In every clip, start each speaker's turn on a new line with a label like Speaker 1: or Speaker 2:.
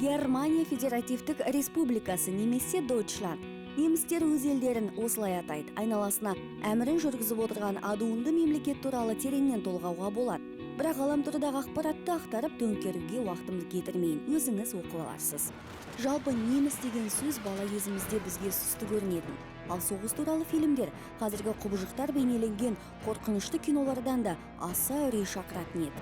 Speaker 1: Германия Федеративтік Республикасы немесе Дойчланд. Немістер өз елдерін осылай атайды. Айналасына әмірін жүргізіп отырған адуынды мемлекет туралы тереңнен толғауға болады. Бірақ ғаламтордағы ақпаратты ақтарып төңкеруге уақытымды кетірмейін, өзіңіз оқып аларсыз. Жалпы неміс деген сөз бала кезімізде бізге сұсты көрінетін. Ал соғыс туралы фильмдер қазіргі құбыжықтар бейнеленген қорқынышты кинолардан да аса үрей шақыратын еді.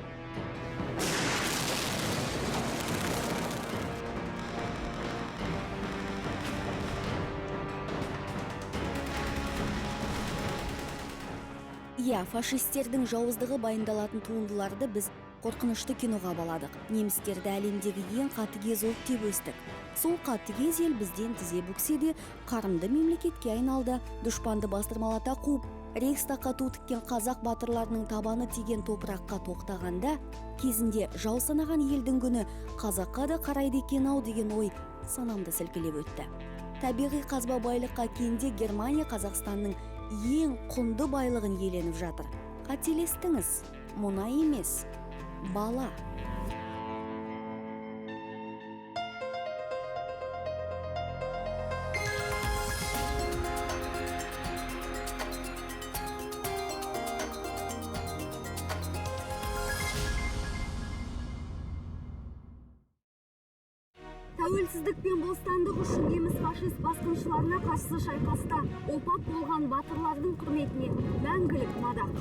Speaker 1: Иә, фашистердің жауыздығы баяндалатын туындыларды біз қорқынышты киноға баладық. Немістерді әлемдегі ең қатыгез ұлт деп өстік. Сол қатыгез ел бізден тізе бүксе де, қарымды мемлекетке айналды. Дұшпанды бастырмалата қуып, Рейхстагқа ту тіккен қазақ батырларының табаны тиген топыраққа тоқтағанда, кезінде жау санаған елдің күні қазаққа да қарайды екен ау деген ой санамды сілкілеп өтті. Табиғи қазба байлыққа кенде Германия Қазақстанның ең құнды байлығын иеленіп жатыр. Қателестіңіз, мұнай емес, бала. Тәуелсіздік пен бостандық үшін неміс фашист басқыншыларына қарсы шайқаста опат болған батырлардың құрметіне мәңгілік мадақ.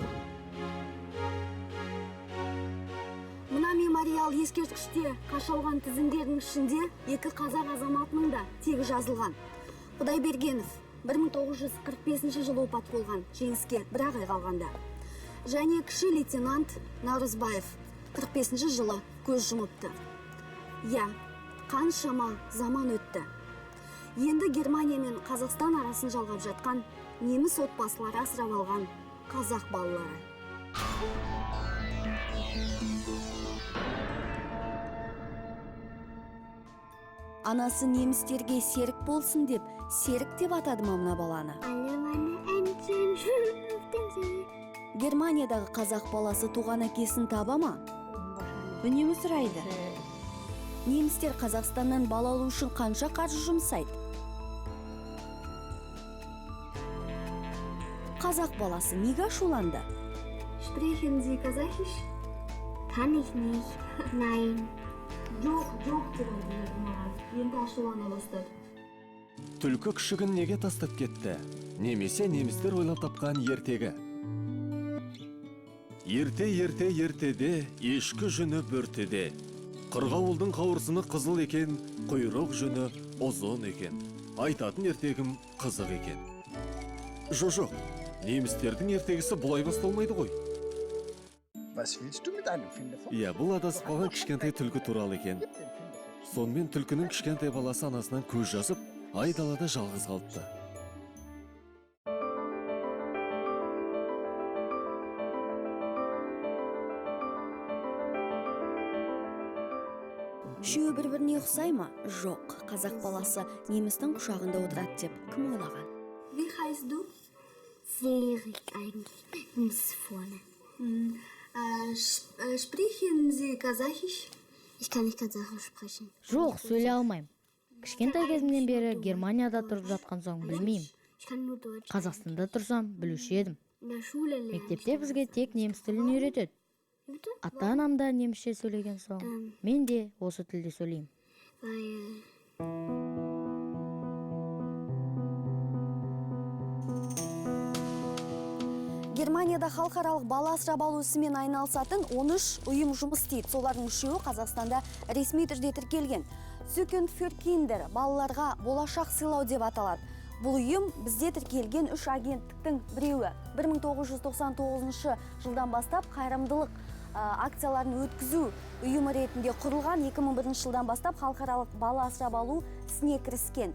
Speaker 1: Мына мемориал ескерткіште қашалған тізімдердің ішінде екі қазақ азаматының да тегі жазылған. Құдайбергенов 1945 жылы опат болған, жеңіске бір-ақ ай қалғанда. Және кіші лейтенант Наурызбаев 45 жылы көз жұмыпты. Иә, қаншама заман өтті. Енді Германия мен Қазақстан арасын жалғап жатқан неміс отбасылары асырап алған қазақ балалары. Анасы немістерге серік болсын деп, серік деп атады ма мына баланы? Германиядағы қазақ баласы туған әкесін таба ма?
Speaker 2: Үнемі сұрайды.
Speaker 1: Немістер Қазақстаннан бала алу үшін қанша қаржы жұмсайды? Қазақ баласы неге ашуланды?
Speaker 3: Sprechen Sie Kasachisch?
Speaker 4: Kann ich nicht. Nein.
Speaker 3: Жоқ, жоқ деп айтты маған. Енді ашулана бастады.
Speaker 5: Түлкі күшігін неге тастап кетті? Немесе немістер ойлап тапқан ертегі. Ерте-ерте ертеде, ешкі жүні бөртеде. Қырғауылдың қауырсыны қызыл екен, құйрық жүні ұзын екен. Айтатын ертегім қызық екен. Жо-жоқ, немістердің ертегісі бұлай басталмайды ғой.
Speaker 6: Was willst du mit einem Finderfuchs?
Speaker 5: Иә, бұл адасып қалған кішкентай түлкі туралы екен. Сонымен түлкінің кішкентай баласы анасынан көз жазып, айдалада жалғыз қалыпты.
Speaker 1: Үшеуі бір-біріне ұқсай ма? Жоқ, қазақ баласы немістің құшағында отырады деп кім ойлаған?
Speaker 3: Wie heißt du?
Speaker 4: Serik eigentlich. Nimm's vorne.
Speaker 3: Sprechen Sie Kasachisch?
Speaker 4: Ich kann nicht Kasachisch sprechen.
Speaker 7: Жоқ, сөйлей алмаймын. Кішкентай кезімнен бері Германияда тұрып жатқан соң білмеймін.
Speaker 4: Ich kann nur Deutsch.
Speaker 7: Қазақстанда тұрсам білуші едім.
Speaker 4: In der Schule lerne ich.
Speaker 7: Мектепте бізге тек неміс тілін үйретеді.
Speaker 4: Bitte?
Speaker 7: Ата-анам да немісше сөйлеген соң, мен де осы тілде сөйлеймін.
Speaker 4: Weil
Speaker 1: Германияда халықаралық бала асырап алу ісімен айналысатын 13 ұйым жұмыс істейді. Солардың үшеуі Қазақстанда ресми түрде тіркелген. Zukunft für Kinder балаларға болашақ сыйлау деп аталады. Бұл ұйым бізде тіркелген үш агенттіктің біреуі. 1999 жылдан бастап қайырымдылық акцияларын өткізу ұйымы ретінде құрылған. 2001 жылдан бастап халықаралық бала асырап алу ісіне кіріскен.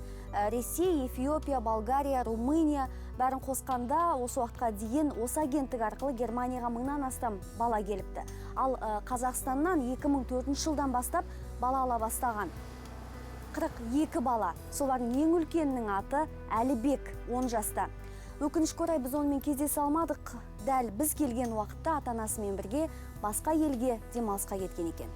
Speaker 1: Ресей, Эфиопия, Болгария, Румыния бәрін қосқанда осы уақытқа дейін осы агенттік арқылы Германияға 1000-нан астам бала келіпті. Ал Қазақстаннан 2004 жылдан бастап бала ала бастаған. 42 бала. Солардың ең үлкенінің аты Әлібек, 10 жаста. Өкінішке орай біз онымен кездесе алмадық. Дәл біз келген уақытта ата-анасымен бірге басқа елге демалысқа кеткен екен.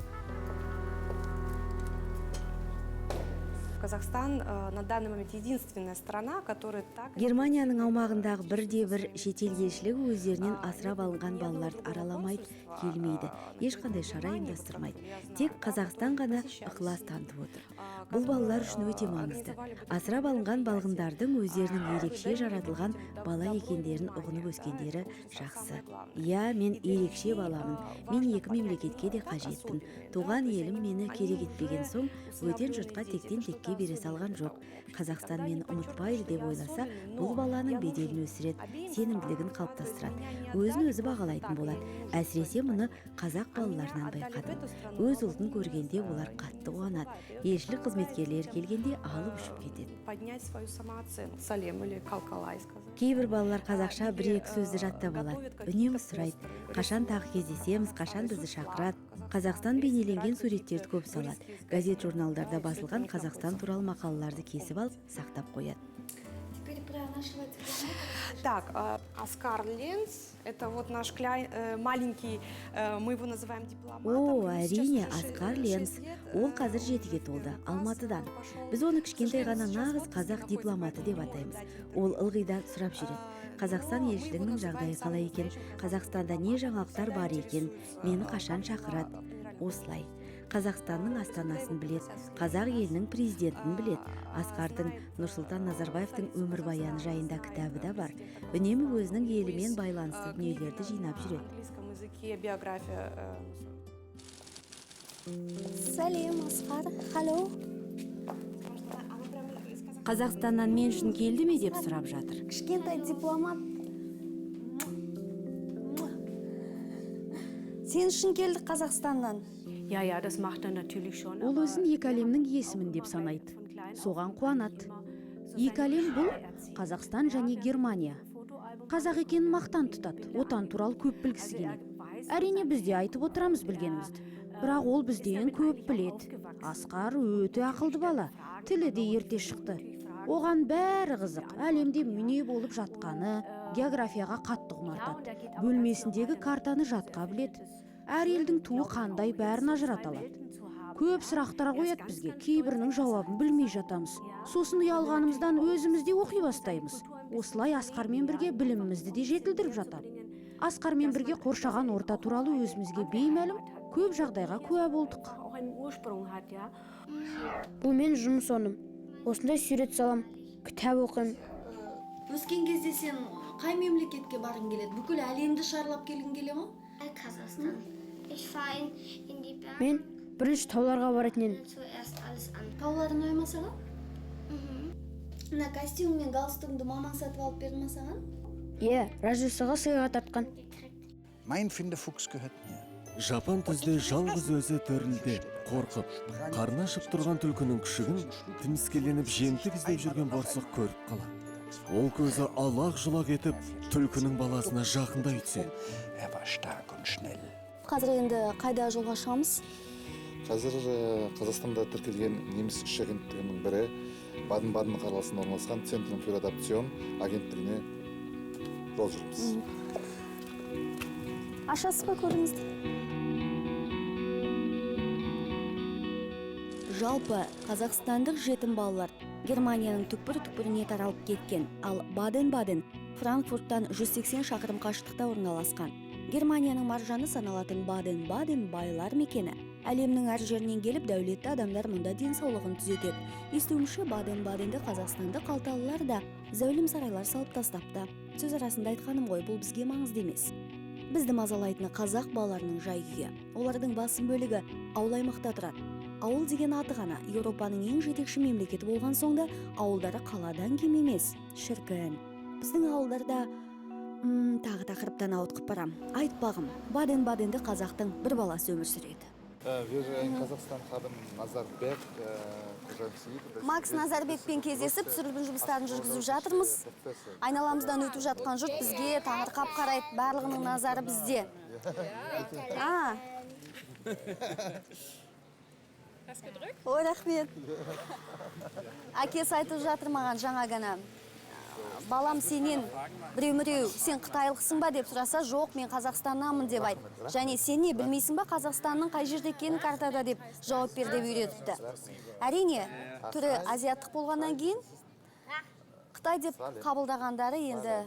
Speaker 8: Казахстан на данный момент единственная страна, которая так.
Speaker 2: Германияның аумағындағы бірде бір шетел елшілігі өздерінен асырап алынған балаларды араламайды, келмейді, ешқандай шара ұйымдастырмайды. Тек Қазақстан ғана ықылас танытып отыр. Бұл балалар үшін өте маңызды. Асырап алынған балғындардың өздерінің ерекше жаратылған бала екендерін ұғынып өскендері жақсы. Иә, мен ерекше баламын, мен екі мемлекетке де қажетпін. Туған елім мені керек етпеген соң, бөтен жұртқа тектен текке бере салған жоқ. Қазақстан мені ұмытпайды деп ойласа, бұл баланың беделін өсіреді, сенімділігін қалыптастырады, өзін өзі бағалайтын болады. Әсіресе мұны қазақ балаларынан байқадым. Өз ұлтын көргенде олар қатты қуанады. Елшілік қызметкерлері келгенде алып ұшып кетеді.
Speaker 8: Поднять свою самооценку. Сәлем или қалай сказать.
Speaker 2: Кейбір балалар қазақша бір екі сөзді жаттап алады, үнемі сұрайды: қашан тағы кездесеміз, қашан бізді шақырады? Қазақстан бейнеленген суреттерді көп салады. Газет журналдарда басылған Қазақстан туралы мақалаларды кесіп алып, сақтап қояды.
Speaker 1: Теперь про нашего дипломата.
Speaker 8: Так, Оскар Ленц, это вот наш маленький, мы его называем дипломатом.
Speaker 2: О, әрине, Асқар Ленц. Ол қазір 7-ге толды, Алматыдан. Біз оны кішкентай ғана нағыз қазақ дипломаты деп атаймыз. Ол ылғи да сұрап жүреді: Қазақстан елшілігінің жағдайы қалай екен, Қазақстанда не жаңалықтар бар екен, мені қашан шақырады? Осылай. Қазақстанның астанасын білет, қазақ елінің президентін білет. Асқардың Нұрсұлтан Назарбаевтың өмірбаяны жайында кітабы да бар. Үнемі өзінің елімен байланысты дүниелерді жинап жүреді.
Speaker 8: Английском языке биография.
Speaker 1: Сәлем, Асқар. Халло.
Speaker 2: Қазақстаннан мен үшін келді ме деп сұрап жатыр.
Speaker 1: Кішкентай дипломат. Сен үшін келдік Қазақстаннан.
Speaker 9: Ол өзін екі әлемнің иесімін деп санайды, соған қуанады. Екі әлем — бұл Қазақстан және Германия. Қазақ екенін мақтан тұтады, отан туралы көп білгісі келеді. Әрине, біз де айтып отырамыз білгенімізді, бірақ ол бізден көп біледі. Асқар өте ақылды бала, тілі де ерте шықты. Оған бәрі қызық: әлемде не болып жатқаны, географияға қатты құмартады, бөлмесіндегі картаны жатқа біледі, әр елдің туы қандай, бәрін ажырата алады. Көп сұрақтар қояды бізге, кейбірінің жауабын білмей жатамыз. Сосын ұялғанымыздан өзіміз де оқи бастаймыз. Осылай Асқармен бірге білімімізді де жетілдіріп жатады. Асқармен бірге қоршаған орта туралы өзімізге беймәлім көп жағдайға куә болдық.
Speaker 4: Бұл менің жұмыс орным. Осындай сурет салам, кітап оқимын.
Speaker 1: Өскен кезде сен қай мемлекетке барғың келеді? Бүкіл әлемді шарлап келгің келе ма?
Speaker 4: Kasachstan. Ich fahre in die Berge.
Speaker 10: Мен бірінші тауларға баратын едім.
Speaker 4: Zuerst alles an.
Speaker 1: Таулар ұнай ма саған? Мына костюм мен галстугыңды мамаң сатып алып берді ма саған?
Speaker 10: Иә, Рождествоға сыйға тартқан.
Speaker 6: Mein Findefuchs gehört mir.
Speaker 5: Жапан түзде жалғыз өзі дірілдеп, қорқып, қарны ашып тұрған түлкінің күшігін тіміскеленіп жемтік іздеп жүрген борсық көріп қалады. Ол көзі алақ жұлақ етіп, түлкінің баласына жақындай түседі.
Speaker 6: Er war stark und schnell.
Speaker 1: Қазір енді қайда жолға шығамыз?
Speaker 11: Қазір Қазақстанда тіркелген неміс үш агенттігінің бірі, Баден Баден қаласында орналасқан Центрум für Adoption агенттігіне жол жүреміз.
Speaker 1: Ашасыз ба көлігіңізді? Жалпы, қазақстандық жетім балалар Германияның түкпір-түкпіріне таралып кеткен, ал Баден-Баден Франкфурттан 180 шақырым қашықтықта орналасқан. Германияның маржаны саналатын Баден-Баден — байлар мекені. Әлемнің әр жерінен келіп, дәулетті адамдар мұнда денсаулығын түзетеді. Естуімше, Баден-Баденді қазақстандық қалталылар да зәулім сарайлар салып тастапты. Сөз арасында айтқаным ғой, бұл бізге маңызды емес. Бізді мазалайтыны — қазақ балаларының жай күйі. Олардың басым бөлігі ауыл аймақта тұрады. Ауыл деген аты ғана, Еуропаның ең жетекші мемлекеті болған соң да ауылдары қаладан кем емес. Шіркін. Біздің ауылдарда тағы тақырыптан ауытқып барам. Айтпағым, Баден-Баденді қазақтың бір баласы өмір сүреді.
Speaker 11: Wir in Kasachstan haben Nazarbek Қожамсейітов.
Speaker 1: Макс Назарбекпен кездесіп, түсірілім жұмыстарын жүргізіп жатырмыз. Айналамыздан өтіп жатқан жұрт бізге таңырқап қарайды, барлығының назары бізде. А. Ой, рахмет. Әкесі айтып жатыр маған жаңа ғана. Балам, сенен біреу міреу сен қытайлықсың ба деп сұраса, жоқ, мен Қазақстаннанмын деп айт. Және сен не білмейсің ба Қазақстанның қай жерде екенін картада деп жауап бер деп үйретіпті. Әрине, түрі азиаттық болғаннан кейін қытай деп қабылдағандары енді.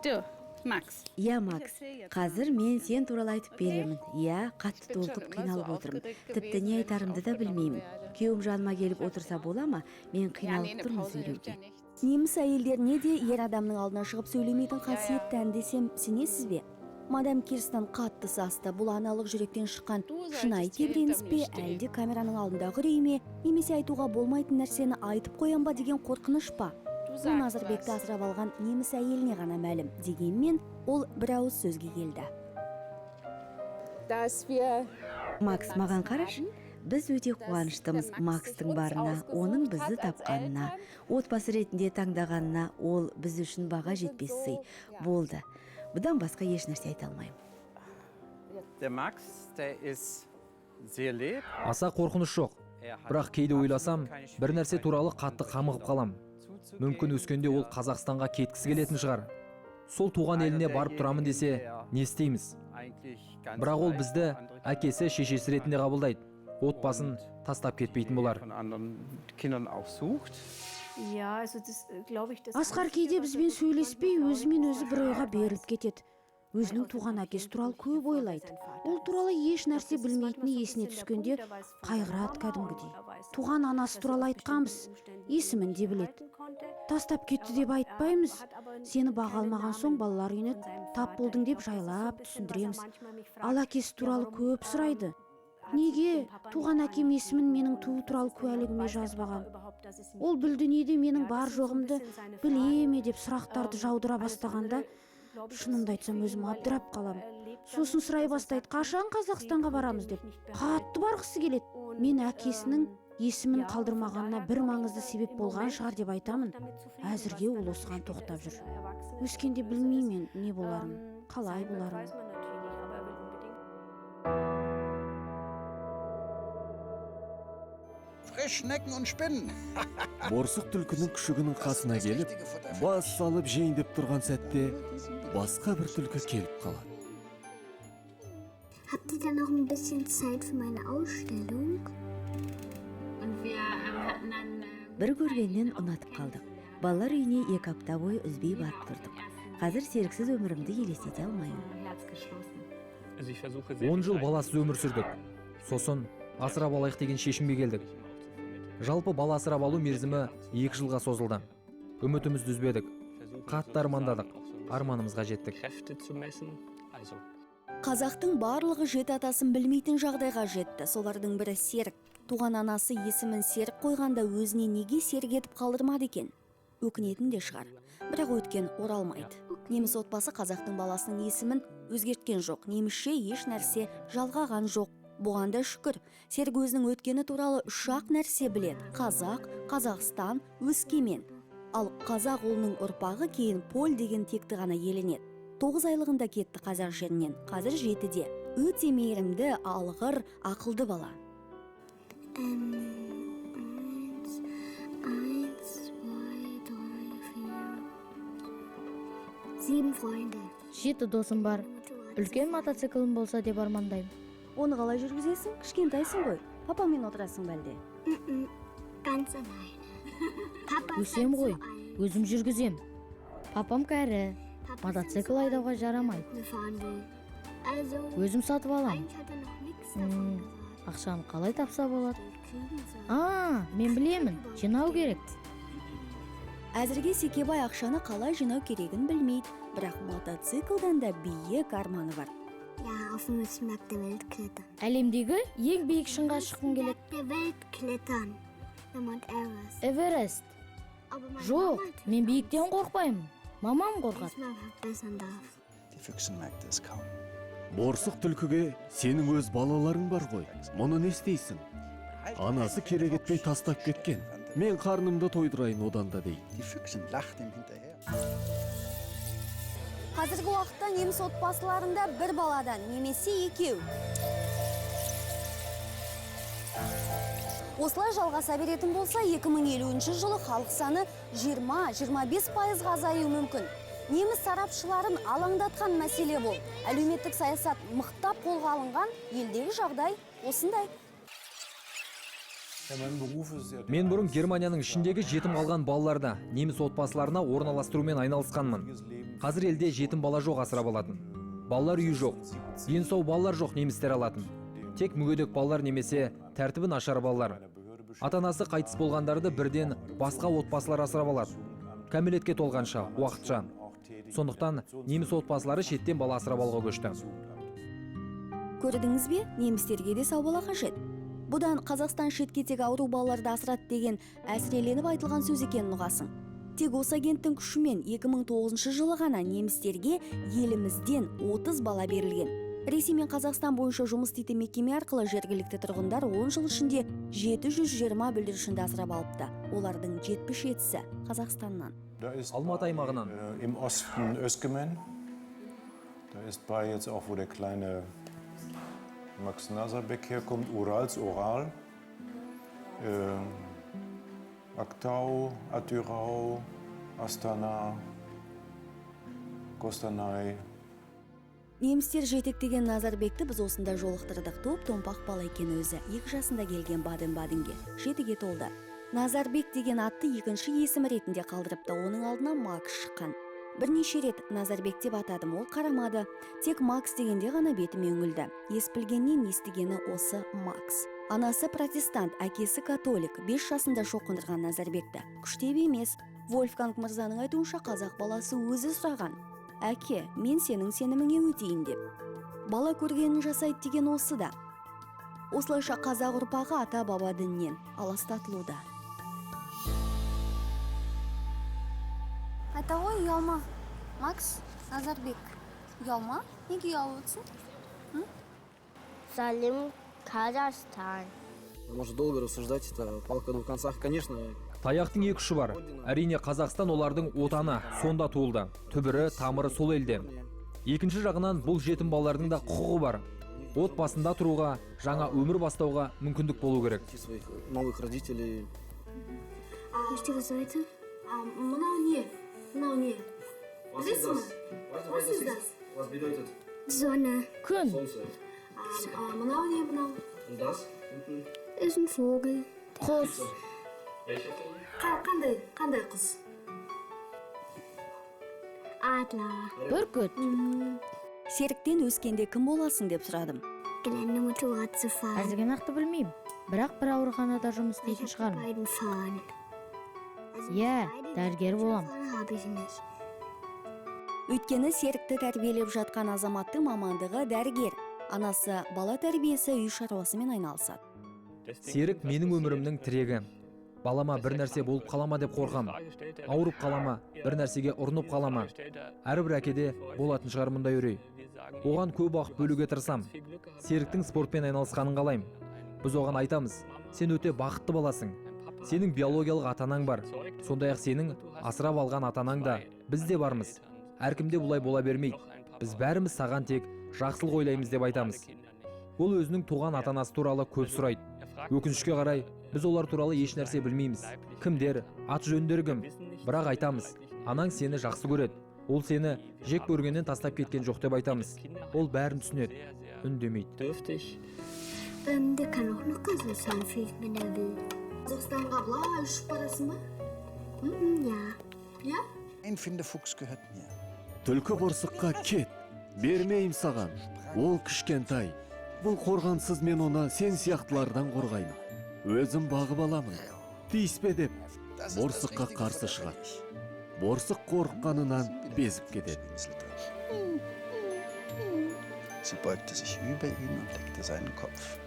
Speaker 12: Du, Max.
Speaker 2: Иә, Макс, қазір мен сен туралы айтып беремін. Иә, қатты толқып, қиналып отырмын. Тіпті не айтарымды да білмеймін. Күйеуім жаныма келіп отырса бола ма? Мен қиналып тұрмын сөйлеуге.
Speaker 1: Неміс әйелдеріне де ер адамның алдына шығып сөйлемейтін қасиет тән десем, сенесіз бе? Мадам Кирстен қатты састы. Бұл аналық жүректен шыққан шынайы тебіреніс пе, әлде камераның алдындағы үрей ме, немесе айтуға болмайтын нәрсені айтып қоям ба деген қорқыныш па? Бұл Назарбекті асырап алған неміс әйеліне ғана мәлім. Дегенмен ол бір ауыз сөзге келді.
Speaker 2: Макс, маған қарашы. Біз өте қуаныштымыз Макстың барына, оның бізді тапқанына, отбасы ретінде таңдағанына. Ол біз үшін баға жетпес сый болды. Бұдан басқа еш нәрсе айта алмаймын.
Speaker 13: Der Max, der ist sehr lieb.
Speaker 14: Аса қорқыныш жоқ, бірақ кейде ойласам, бір нәрсе туралы қатты қамығып қалам. Мүмкін, өскенде ол Қазақстанға кеткісі келетін шығар. Сол туған еліне барып тұрамын десе, не істейміз? Бірақ ол бізді әкесі, шешесі ретінде қабылдайды, отбасын тастап кетпейтін болар.
Speaker 13: Von anderen Kindern auch sucht.
Speaker 9: Асқар кейде бізбен сөйлеспей, өзімен өзі бір ойға беріліп кетеді. Өзінің туған әкесі туралы көп ойлайды. Ол туралы еш нәрсе білмейтіні есіне түскенде қайғырады кәдімгідей. Туған анасы туралы айтқанбыз, есімін де біледі. Тастап кетті деп айтпаймыз, сені баға алмаған соң балалар үйіне тап болдың деп жайлап түсіндіреміз. Ал әкесі туралы көп сұрайды. Неге туған әкем есімін менің туу туралы куәлігіме жазбаған, ол бұл дүниеде менің бар жоғымды біле ме деп сұрақтарды жаудыра бастағанда, шынымды айтсам, өзім абдырап қаламын. Сосын сұрай бастайды, қашан Қазақстанға барамыз деп. Қатты барғысы келеді. Мен әкесінің есімін қалдырмағанына бір маңызды себеп болған шығар деп айтамын. Әзірге ол осыған тоқтап жүр. Өскенде білмеймін не боларын, қалай боларын.
Speaker 6: Frisch Schnecken und Spinnen.
Speaker 5: Борсық түлкінің күшігінің қасына келіп, бас салып жейін деп тұрған сәтте басқа бір түлкі келіп қалады.
Speaker 15: Habt ihr dann noch ein bisschen Zeit für meine Ausstellung?
Speaker 2: Бір көргеннен ұнатып қалдық. Балалар үйіне 2 апта бойы үзбей барып тұрдық. Қазір Серіксіз өмірімді елестете алмаймын.
Speaker 14: 10 жыл баласыз өмір сүрдік. Сосын асырап алайық деген шешімге келдік. Жалпы бала асырап алу мерзімі 2 жылға созылды. Үмітімізді үзбедік, қатты армандадық, арманымызға жеттік.
Speaker 1: Қазақтың барлығы жеті атасын білмейтін жағдайға жетті. Солардың бірі Серік. Туған анасы есімін Серік қойғанда өзіне неге Серік етіп қалдырмады екен? Өкінетін де шығар. Бірақ өткен оралмайды. Неміс отбасы қазақтың баласының есімін өзгерткен жоқ, немісше еш нәрсе жалғаған жоқ. Бұған да шүкір. Серік өзінің өткені туралы үш-ақ нәрсе біледі: қазақ, Қазақстан, Өскемен. Ал қазақ ұлының ұрпағы кейін Поль деген текті ғана иеленеді. 9 айлығында кетті қазақ жерінен, қазір 7-де. Өте мейірімді, алғыр, ақылды бала.
Speaker 15: Eins, eins, zwei, drei, vier, sieben Freunde.
Speaker 7: Жеті досым бар. Үлкен мотоциклім болса деп армандаймын.
Speaker 1: Оны қалай жүргізесің? Кішкентайсың ғой. Папаңмен отырасың ба әлде?
Speaker 15: Ganz alleine. Papa ist
Speaker 7: Өсем ғой, өзім жүргізем. Папам кәрі, мотоцикл айдауға жарамайды.
Speaker 15: Fahren will. Also,
Speaker 7: Өзім сатып алам.
Speaker 15: eigentlich hat er noch nichts davon gesagt.
Speaker 7: Ақшаны қалай тапса болады?
Speaker 15: Kriegen soll.
Speaker 7: А, мен білемін, жинау керек.
Speaker 1: Әзірге Секебай ақшаны қалай жинау керегін білмейді, бірақ мотоциклдан да биік арманы бар.
Speaker 15: Ja, auf den höchsten Berg der Welt klettern.
Speaker 7: Әлемдегі ең биік шыңға шыққым келеді.
Speaker 15: Der Welt klettern. Der Mount Everest.
Speaker 7: Эверест.
Speaker 15: Aber meine
Speaker 7: Жоқ,
Speaker 15: Mama hat
Speaker 7: мен биіктен қорықпаймын, мамам қорқады.
Speaker 15: diesmal verbessern darf.
Speaker 6: Die Füchsin merkte es kaum.
Speaker 5: Борсық түлкіге: сенің өз балаларың бар ғой, мұны не істейсің? Анасы керек етпей тастап кеткен, мен қарнымды тойдырайын одан да, дейді.
Speaker 6: Die Füchsin lacht ihm hinterher.
Speaker 1: Қазіргі уақытта неміс отбасыларында бір баладан немесе екеу. Осылай жалғаса беретін болса, 2050 жылы халық саны 20-25%-ға азаюы мүмкін. Неміс сарапшыларын алаңдатқан мәселе бұл. Әлеуметтік саясат мықтап қолға алынған елдегі жағдай осындай.
Speaker 14: Мен бұрын Германияның ішіндегі жетім қалған балаларды неміс отбасыларына орналастырумен айналысқанмын. Қазір елде жетім бала жоқ асырап алатын. Балалар үйі жоқ. Дені сау балалар жоқ немістер алатын. Тек мүгедек балалар немесе тәртібі нашар балалар. Ата-анасы қайтыс болғандарды бірден басқа отбасылар асырап алады. Кәмелетке толғанша, уақытша. Сондықтан неміс отбасылары шеттен бала асырап алуға көшті.
Speaker 1: Көрдіңіз бе, немістерге де сау бала қажет. Бұдан Қазақстан шетке тек ауру балаларды асырады деген әсіреленіп айтылған сөз екенін ұғасың. Тек осы агенттің күшімен 2009 жылы ғана немістерге елімізден 30 бала берілген. Ресей мен Қазақстан бойынша жұмыс істейтін мекеме арқылы жергілікті тұрғындар 10 жыл ішінде 720 бүлдіршінді асырап алыпты. Олардың 77-сі Қазақстаннан.
Speaker 14: Алматы аймағынан.
Speaker 16: Im Osten Öskemen. Da ist bei jetzt auch, wo der kleine Max Nazarbek herkommt, Urals, Oral, Aktau, Atyrau, Astana, Kostanay.
Speaker 1: Немістер жетектеген Назарбекті біз осында жолықтырдық. Топ-томпақ бала екен өзі. 2 жасында келген Баден-Баденге. 7-ге толды. Назарбек деген атты екінші есім ретінде қалдырыпты. Оның алдына Макс шыққан. Бірнеше рет Назарбек деп атадым, ол қарамады. Тек Макс дегенде ғана бетіме үңілді. Ес білгеннен естігені осы Макс. Анасы протестант, әкесі католик. 5 жасында шоқындырған Назарбекті. Күштеп емес. Вольфганг мырзаның айтуынша қазақ баласы өзі сұраған. Әке, мен сенің сеніміңе өтейін деп. Бала көргенін жасайды деген осы да. Осылайша қазақ ұрпағы ата-баба дінінен аластатылуда. Айта ғой, ұялма. Макс, Назарбек, ұялма? Неге ұялып отырсың?
Speaker 15: Сәлем, Қазақстан.
Speaker 17: Можно долго рассуждать, это палка о двух концах, конечно.
Speaker 14: Таяқтың екі ұшы бар. Әрине, Қазақстан олардың отаны, сонда туылды. Түбірі, тамыры сол елде. Екінші жағынан бұл жетім балалардың да құқығы бар. Отбасында тұруға, жаңа өмір бастауға мүмкіндік болу керек.
Speaker 17: Своих новых родителей.
Speaker 3: Мынау не? Мынау не? Білесің бе? Was ist das?
Speaker 17: Was bedeutet?
Speaker 15: Sonne.
Speaker 7: Күн.
Speaker 3: Мынау не, мынау?
Speaker 17: Und das? Unten?
Speaker 15: Ist ein Vogel.
Speaker 7: Құс.
Speaker 3: Қандай, қандай құс?
Speaker 15: Adler.
Speaker 7: Бүркіт.
Speaker 1: Серіктен өскенде кім боласың деп сұрадым.
Speaker 15: Gelände Motorrad zu fahren.
Speaker 7: Әзірге нақты білмеймін. Бірақ бір ауруханада жұмыс істейтін шығармын.
Speaker 15: Beiden fahren.
Speaker 7: Иә, дәрігер болам.
Speaker 15: Habe ich nicht.
Speaker 1: Өйткені Серікті тәрбиелеп жатқан азаматтың мамандығы дәрігер. Анасы бала тәрбиесі үй шаруасымен айналысады.
Speaker 14: Серік менің өмірімнің тірегі. Балама бір нәрсе болып қалама деп қорқам. Ауырып қалама, бір нәрсеге ұрынып қалама. Әрбір әкеде болатын шығар мұндай үрей. Оған көп уақыт бөлуге тырысам. Серіктің спортпен айналысқанын қалаймын. Біз оған айтамыз, сен өте бақытты баласың. Сенің биологиялық ата-анаң бар. Сондай-ақ сенің асырап алған ата-анаң да, біз де бармыз. Әркімде бұлай бола бермейді. Біз бәріміз саған тек жақсылық ойлаймыз деп айтамыз. Ол өзінің туған ата-анасы туралы көп сұрайды. Өкінішке қарай, біз олар туралы еш нәрсе білмейміз. Кімдер, аты жөндері кім? Бірақ айтамыз, анаң сені жақсы көреді. Ол сені жек көргеннен тастап кеткен жоқ деп айтамыз. Ол бәрін түсінеді, үндемейді.
Speaker 15: Der kann auch nach Kasachstan fliegen, wenn er will.
Speaker 3: Қазақстанға былай ұшып барасың ба?
Speaker 15: Ja.
Speaker 3: Ja?
Speaker 6: Ein Findefuchs gehört mir.
Speaker 5: Түлкі борсыққа кет, бермеймін саған. Ол кішкентай. Бұл қорғансыз, мен оны сен сияқтылардан қорғаймын. Өзім бағып аламын. Тиіспе деп борсыққа қарсы шығады. Борсық қорыққанынан безіп кетеді.
Speaker 6: Sie beugte sich über ihn und leckte seinen Kopf.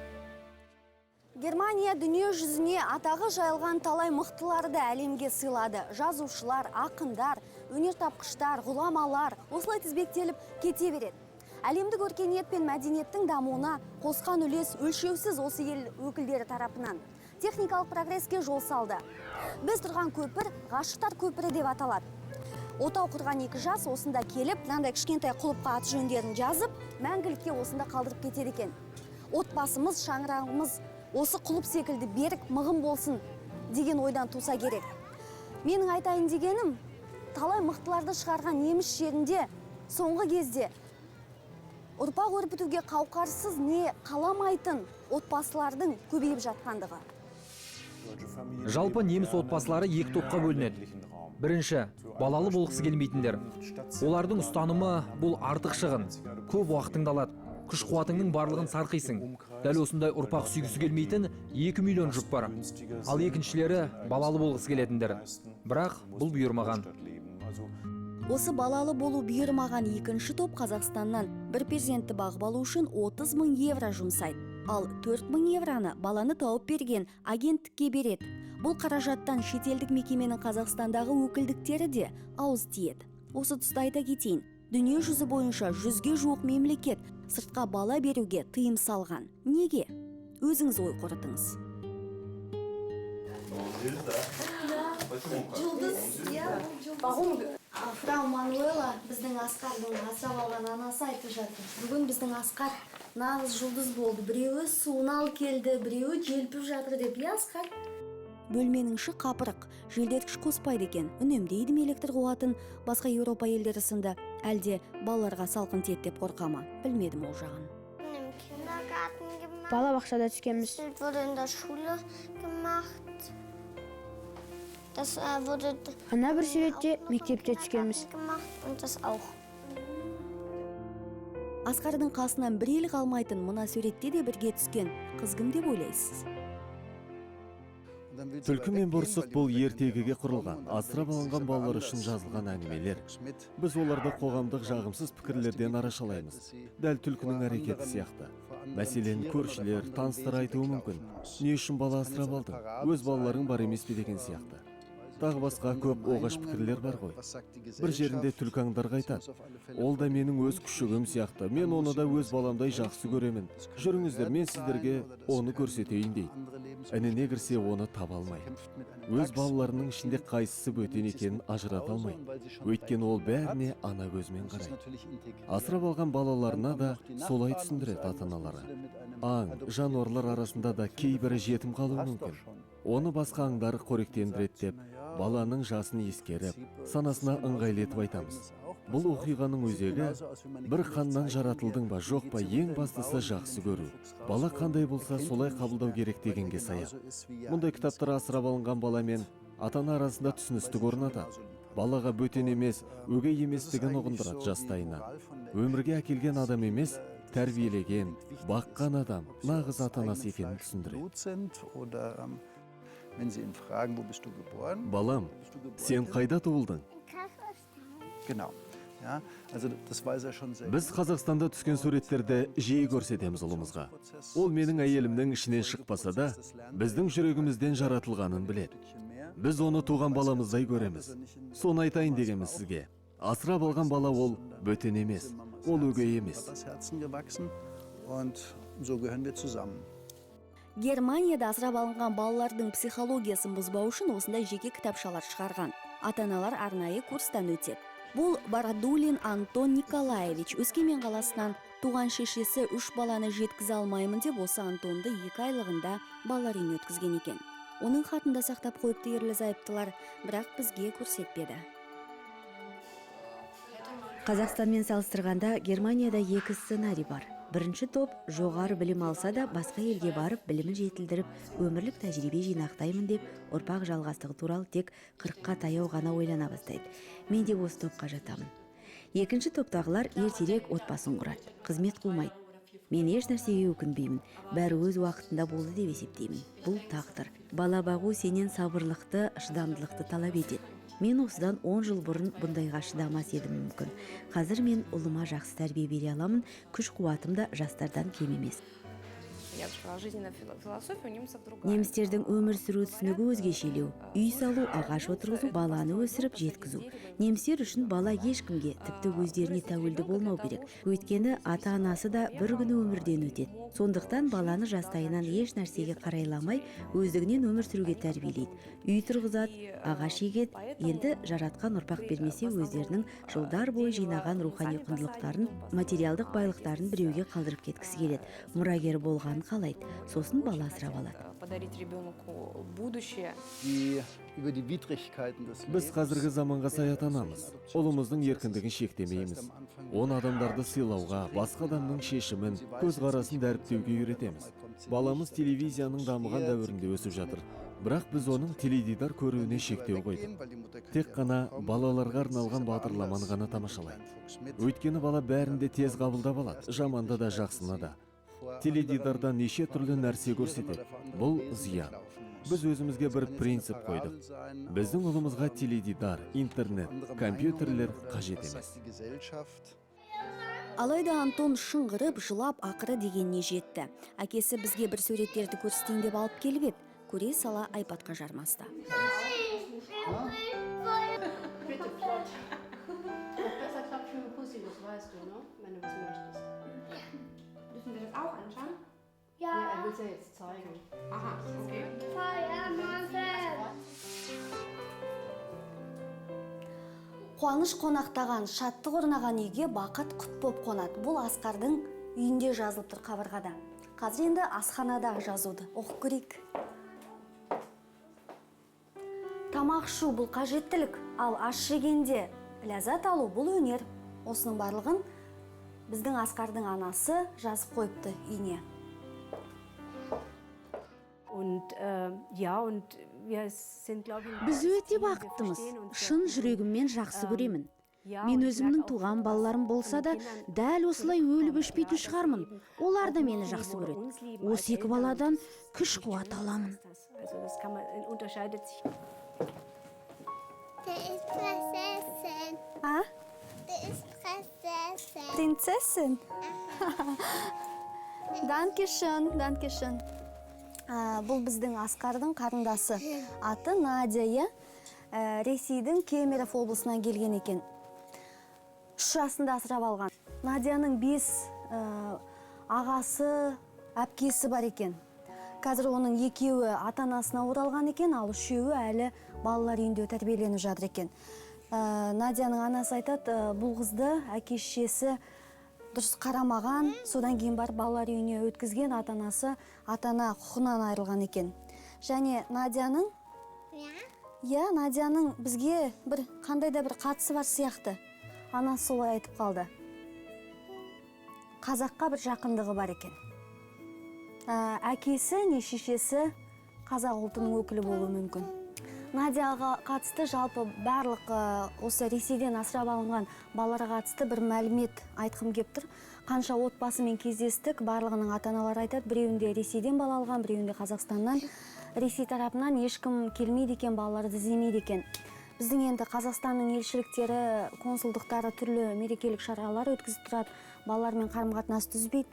Speaker 1: Германия дүние жүзіне атағы жайылған талай мықтыларды әлемге сыйлады. Жазушылар, ақындар, өнертапқыштар, ғұламалар осылай тізбектеліп кете береді. Әлемдік өркениет пен мәдениеттің дамуына қосқан үлес өлшеусіз осы ел өкілдері тарапынан. Техникалық прогреске жол салды. Біз тұрған көпір ғашықтар көпірі деп аталады. Отау құрған екі жас осында келіп, мынандай кішкентай құлыпқа аты жөндерін жазып, мәңгілікке осында қалдырып кетеді екен. Отбасымыз, шаңырағымыз Осы құлып секілді берік мығым болсын деген ойдан туса керек. Менің айтайын дегенім, талай мықтыларды шығарған неміс жерінде соңғы кезде ұрпақ өрбітуге қауқарсыз не қаламайтын отбасылардың көбейіп жатқандығы.
Speaker 14: Жалпы неміс отбасылары екі топқа бөлінеді. Бірінші, балалы болғысы келмейтіндер. Олардың ұстанымы: бұл артық шығын, көп уақытыңды алады, күш қуатыңның барлығын сарқисың. Дәл осындай ұрпақ сүйгісі келмейтін 2 миллион жұп бар. Ал екіншілері балалы болғысы келетіндер. Бірақ бұл бұйырмаған.
Speaker 1: Осы балалы болу бұйырмаған екінші топ Қазақстаннан бір перзентті бағып алу үшін 30 мың евро жұмсайды. Ал 4 мың евроны баланы тауып берген агенттікке береді. Бұл қаражаттан шетелдік мекеменің Қазақстандағы өкілдіктері де ауыз тиеді. Осы тұста айта кетейін, дүние жүзі бойынша 100-ге жуық мемлекет сыртқа бала беруге тыйым салған. Неге? Өзіңіз ой қорытыңыз. Жұлдыз, иә, жұлдыз. Фрау Мануэла, біздің Асқардың асырап алған анасы, айтып жатыр. Бүгін біздің Асқар нағыз жұлдыз болды. Біреуі суын алып келді, біреуі желпіп жатыр деп, иә, Асқар? Бөлменің іші қапырық, желдеткіш қоспайды екен. Үнемдейді ме электр қуатын басқа Еуропа елдері сынды, әлде балаларға салқын тиеді деп қорқа ма? Білмедім ол жағын.
Speaker 4: Бала бақшада түскенбіз. Ана бір суретте мектепте түскенбіз.
Speaker 1: Асқардың қасынан бір елі қалмайтын мына суретте де бірге түскен қыз кім деп ойлайсыз?
Speaker 5: Түлкі мен борсық бұл ертегіге құрылған, асырап алынған балалар үшін жазылған әңгімелер. Біз оларды қоғамдық жағымсыз пікірлерден арашалаймыз. Дәл түлкінің әрекеті сияқты. Мәселен, көршілер, таныстар айтуы мүмкін. Не үшін бала асырап алдың? Өз балаларың бар емес пе деген сияқты. Тағы басқа көп оғаш пікірлер бар ғой. Бір жерінде түлкі аңдарға айтады: ол да менің өз күшігім сияқты, мен оны да өз баламдай жақсы көремін. Жүріңіздер, мен сіздерге оны көрсетейін дейді. Ініне кірсе, оны таба алмайды. Өз балаларының ішінде қайсысы бөтен екенін ажырата алмайды. Өйткені ол бәріне ана көзімен қарайды. Асырап алған балаларына да солай түсіндіреді ата-аналары. Аң, жануарлар арасында да кейбірі жетім қалуы мүмкін. Оны басқа аңдар қоректендіреді деп, баланың жасын ескеріп, санасына ыңғайлы етіп айтамыз. Бұл оқиғаның өзегі бір қаннан жаратылдың ба, жоқ па, ең бастысы жақсы көру. Бала қандай болса, солай қабылдау керек дегенге саяды. Мұндай кітаптар асырап алынған бала мен ата-ана арасында түсіністік орнатады. Балаға бөтен емес, өгей еместігін ұғындырады жастайынан. Өмірге әкелген адам емес, тәрбиелеген, баққан адам, нағыз ата-анасы екенін түсіндіреді. Балам, сен қайда туылдың? Біз Қазақстанда түскен суреттерді жиі көрсетеміз ұлымызға. Ол менің әйелімнің ішінен шықпаса да, біздің жүрегімізден жаратылғанын біледі. Біз оны туған баламыздай көреміз. Соны айтайын дегенмін сізге. Асырап алған бала ол бөтен емес, ол өгей емес.
Speaker 1: Германияда асырап алынған балалардың психологиясын бұзбау үшін осындай жеке кітапшалар шығарған. Ата-аналар арнайы курстан өтеді. Бұл Бородулин Антон Николаевич. Өскемен қаласынан. Туған шешесі 3 баланы жеткізе алмаймын деп осы Антонды 2 айлығында балалар үйіне өткізген екен. Оның хатын да сақтап қойыпты ерлі зайыптылар, бірақ бізге көрсетпеді.
Speaker 2: Қазақстанмен салыстырғанда Германияда екі сценарий бар. Бірінші топ жоғары білім алса да басқа елге барып білімін жетілдіріп, өмірлік тәжірибе жинақтаймын деп ұрпақ жалғастығы туралы тек 40-қа таяу ғана ойлана бастайды. Мен де осы топқа жатамын. Екінші топтағылар ертерек отбасын құрады, қызмет қумайды. Мен еш нәрсеге өкінбеймін, бәрі өз уақытында болды деп есептеймін. Бұл тағдыр. Бала бағу сенен сабырлықты, шыдамдылықты талап етеді. Мен осыдан 10 жыл бұрын бұндайға шыдамас едім мүмкін. Қазір мен ұлыма жақсы тәрбие бере аламын, күш қуатым да жастардан кем емес.
Speaker 8: Я бы сказала, жизненная философия у немцев другая.
Speaker 2: Немістердің өмір сүру түсінігі өзгешелеу. Үй салу, ағаш отырғызу, баланы өсіріп жеткізу. Немістер үшін бала ешкімге, тіпті өздеріне тәуелді болмау керек. Өйткені ата-анасы да бір күні өмірден өтеді. Сондықтан баланы жастайынан еш нәрсеге қарайламай, өздігінен өмір сүруге тәрбиелейді. Үй тұрғызады, ағаш егеді. Енді жаратқан ұрпақ бермесе өздерінің жылдар бойы жинаған рухани құндылықтарын, материалдық байлықтарын біреуге қалдырып кеткісі келеді. Мұрагер болғанын қалайды, сосын бала асырап алады.
Speaker 8: Подарить ребенку будущее.
Speaker 5: Біз қазіргі заманға сай ата-анамыз. Ұлымыздың еркіндігін шектемейміз. Оны адамдарды сыйлауға, басқа адамның шешімін, көзқарасын дәріптеуге үйретеміз. Баламыз телевизияның дамыған дәуірінде өсіп жатыр. Бірақ біз оның теледидар көруіне шектеу қойдық. Тек қана балаларға арналған бағдарламаны ғана тамашалайды. Өйткені бала бәрін де тез қабылдап алады, жаманды да, жақсыны да. Теледидарда неше түрлі нәрсе көрсетеді. Бұл зиян. Біз өзімізге бір принцип қойдық. Біздің ұлымызға теледидар, интернет, компьютерлер қажет емес.
Speaker 1: Алайда Антон шыңғырып, жылап, ақыры дегеніне жетті. Әкесі бізге бір суреттерді көрсетейін деп алып келіп еді. Көре сала айпадқа жармасты.
Speaker 3: Bitte flott. Besser klappt für ein Pussy, das weißt du, ne? Wenn du was möchtest.
Speaker 8: Dürfen wir das auch anschauen?
Speaker 3: Ja. Ja, er will es ja jetzt zeigen.
Speaker 8: Aha, okay.
Speaker 1: Қуаныш қонақтаған, шаттық орнаған үйге бақыт құт боп қонады. Бұл Асқардың үйінде жазылып тұр қабырғада. Қазір енді асханадағы жазуды оқып көрейік. Тамақ ішу бұл қажеттілік, ал ас жегенде ләззат алу бұл өнер. Осының барлығын біздің Асқардың анасы жазып қойыпты үйіне.
Speaker 3: Und ja, und wir sind, glaube ich,
Speaker 9: Біз өте бақыттымыз. Шын жүрегіммен жақсы көремін. Мен өзімнің туған балаларым болса да, дәл осылай өліп өшпейтін шығармын. Олар да мені жақсы көреді. Осы екі баладан күш қуат аламын.
Speaker 3: Also das kann man unterscheidet sich.
Speaker 15: Der ist Prinzessin.
Speaker 1: А?
Speaker 15: Der ist Prinzessin.
Speaker 1: Prinzessin? Dankeschön, dankeschön. Бұл біздің Асқардың қарындасы. Аты Надя, иә? Ресейдің Кемеров облысынан келген екен. 3 жасында асырап алған. Надяның 5 ағасы, әпкесі бар екен. Қазір оның екеуі ата-анасына оралған екен, ал үшеуі әлі балалар үйінде тәрбиеленіп жатыр екен. Надяның анасы айтады, бұл қызды әке шешесі дұрыс қарамаған, содан кейін барып балалар үйіне өткізген, ата-анасы ата-ана құқығынан айырылған екен. Және Надяның, иә, Надяның бізге бір қандай да бір қатысы бар сияқты. Анасы солай айтып қалды. Қазаққа бір жақындығы бар екен. Әкесі не шешесі қазақ ұлтының өкілі болуы мүмкін. Надяға қатысты жалпы барлық осы Ресейден асырап алынған балаларға қатысты бір мәлімет айтқым кеп тұр. Қанша отбасымен кездестік, барлығының ата-аналары айтады, біреуінде Ресейден бала алған, біреуінде Қазақстаннан. Ресей тарапынан ешкім келмейді екен, балаларды іздемейді екен. Біздің енді Қазақстанның елшіліктері, консулдықтары түрлі мерекелік шаралар өткізіп тұрады, балалармен қарым-қатынас түзбейді.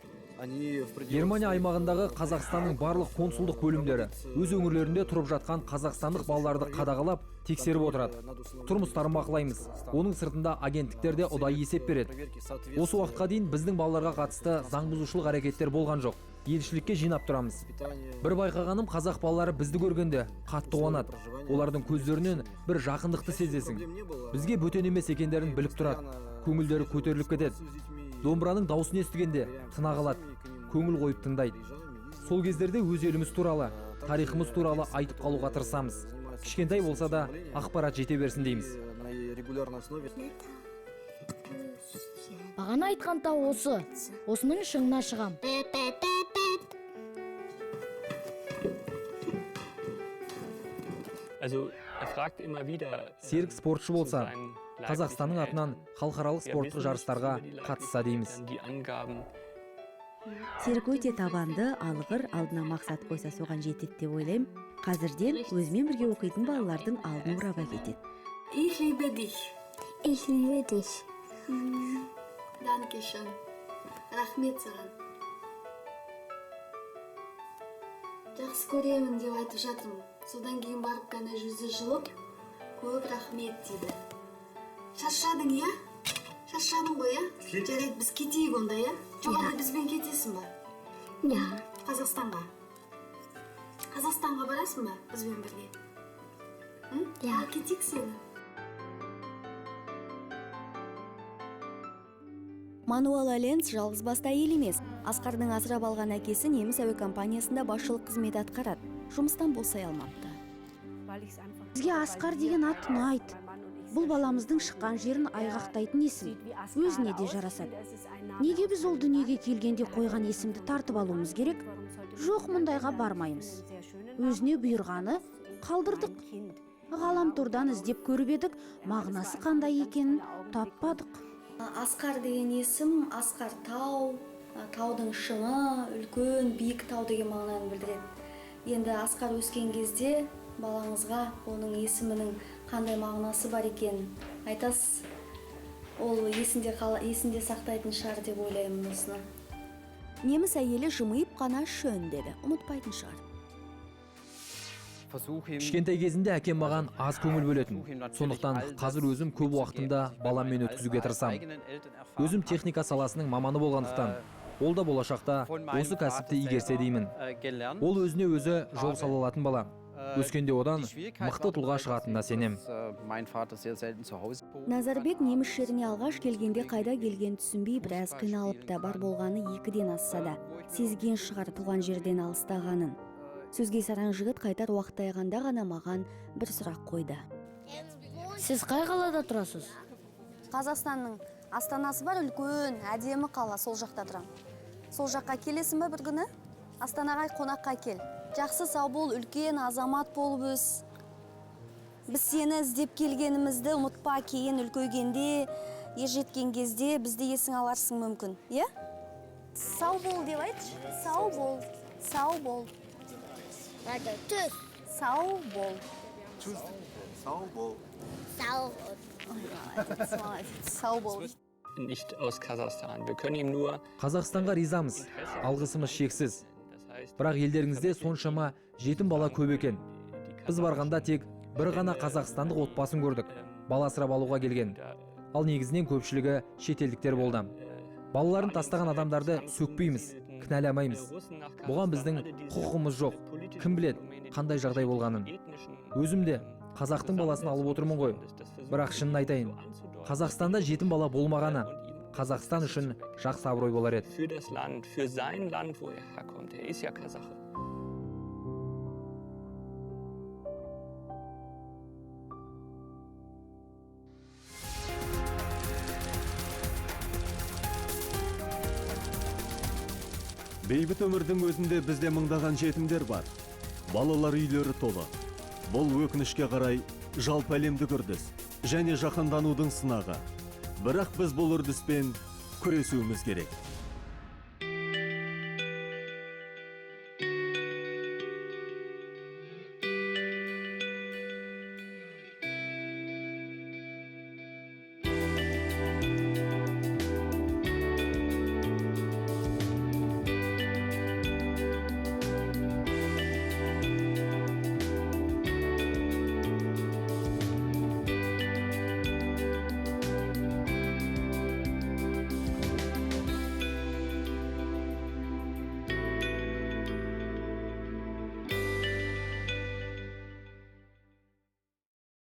Speaker 14: Германия аймағындағы Қазақстанның барлық консулдық бөлімдері өз өңірлерінде тұрып жатқан қазақстандық балаларды қадағалап, тексеріп отырады. Тұрмыстарын бақылаймыз. Оның сыртында агенттіктер де ұдайы есеп береді. Осы уақытқа дейін біздің балаларға қатысты заң бұзушылық әрекеттер болған жоқ. Елшілікке жинап тұрамыз. Бір байқағаным, қазақ балалары бізді көргенде қатты қуанады. Олардың көздерінен бір жақындықты сезесің. Бізге бөтен емес екендерін біліп тұрады. Көңілдері көтеріліп кетеді. Домбыраның даусын естігенде тына қалады, көңіл қойып тыңдайды. Сол кездерде өз еліміз туралы, тарихымыз туралы айтып қалуға тырысамыз. Кішкентай болса да ақпарат жете берсін дейміз.
Speaker 7: Бағана айтқан тау осы. Осының шыңына шығам.
Speaker 14: Серік спортшы болса, Қазақстанның атынан халықаралық спорттық жарыстарға қатысса дейміз.
Speaker 2: Серік өте табанды, алғыр, алдына мақсат қойса соған жетеді деп ойлаймын. Қазірден өзімен бірге оқитын балалардың алдын орап әкетеді.
Speaker 3: Ich liebe dich.
Speaker 15: Ich liebe dich.
Speaker 3: Dankeschön. Рахмет саған. Жақсы көремін деп айтып жатырмын. Содан кейін барып қана жүзі жылып, көп рахмет дейді. Шаршадың, иә? Шаршадың ғой, иә? Жарайды, біз кетейік онда, иә? Жоқ, әлде бізбен кетесің ба?
Speaker 15: Ja.
Speaker 3: Қазақстанға. Қазақстанға барасың ба бізбен бірге?
Speaker 15: Ja.
Speaker 3: Кетейік сені.
Speaker 1: Мануэла Ленц жалғызбасты әйел емес. Асқардың асырап алған әкесі неміс әуе компаниясында басшылық қызмет атқарады. Жұмыстан босай алмапты.
Speaker 9: Бізге Асқар деген ат ұнайды. Бұл баламыздың шыққан жерін айғақтайтын есім. Өзіне де жарасады. Неге біз ол дүниеге келгенде қойған есімді тартып алуымыз керек? Жоқ, мұндайға бармаймыз. Өзіне бұйырғаны қалдырдық. Ғаламтордан іздеп көріп едік, мағынасы қандай екенін таппадық.
Speaker 1: Асқар деген есім, асқар тау, таудың шыңы, үлкен биік тау деген мағынаны білдіреді. Енді Асқар өскен кезде балаңызға оның есімінің қандай мағынасы бар екенін айтасыз. Ол есінде сақтайтын шығар деп ойлаймын осыны. Неміс әйелі жымиып қана шөн деді, ұмытпайтын шығар.
Speaker 14: Кішкентай кезінде әкем маған аз көңіл бөлетін. Сондықтан қазір өзім көп уақытымда баламмен өткізуге тырысамын. Өзім техника саласының маманы болғандықтан, ол да болашақта осы кәсіпті игерсе деймін. Ол өзіне өзі жол сала алатын бала. Өскенде одан мықты тұлға шығатынына сенем.
Speaker 1: Назарбек неміс жеріне алғаш келгенде қайда келгенін түсінбей біраз қиналыпты. Бар болғаны 2-ден асса да сезген шығар туған жерден алыстағанын. Сөзге сараң жігіт қайтар уақыт таяғанда ғана маған бір сұрақ қойды.
Speaker 7: Сіз қай қалада тұрасыз?
Speaker 1: Қазақстанның астанасы бар, үлкен, әдемі қала, сол жақта тұрамын. Сол жаққа келесің ба бір күні? Астанаға қонаққа кел. Жақсы, сау бол, үлкен азамат болып өс. Біз сені іздеп келгенімізді ұмытпа, кейін үлкейгенде, ержеткен кезде бізді есің аларсың мүмкін, иә? Сау бол деп айтшы. Сау бол, сау бол. Сау бол.
Speaker 6: Сау бол.
Speaker 15: Сау бол.
Speaker 1: Сау бол.
Speaker 14: Қазақстанға ризамыз, алғысымыз шексіз. Бірақ елдеріңізде соншама жетім бала көп екен. Біз барғанда тек бір ғана қазақстандық отбасын көрдік, бала асырап алуға келген. Ал негізінен көпшілігі шетелдіктер болды. Балаларын тастаған адамдарды сөкпейміз, кінәламаймыз. Бұған біздің құқығымыз жоқ. Кім біледі, қандай жағдай болғанын. Өзім де қазақтың баласын алып отырмын ғой. Бірақ шынын айтайын, Қазақстанда жетім бала болмағаны Қазақстан үшін жақсы абырой болар еді.
Speaker 5: Бейбіт өмірдің өзінде бізде мыңдаған жетімдер бар. Балалар үйлері толы. Бұл өкінішке қарай жалпы әлемдік үрдіс және жаһанданудың сынағы. Бірақ біз бұл үрдіспен күресуіміз керек.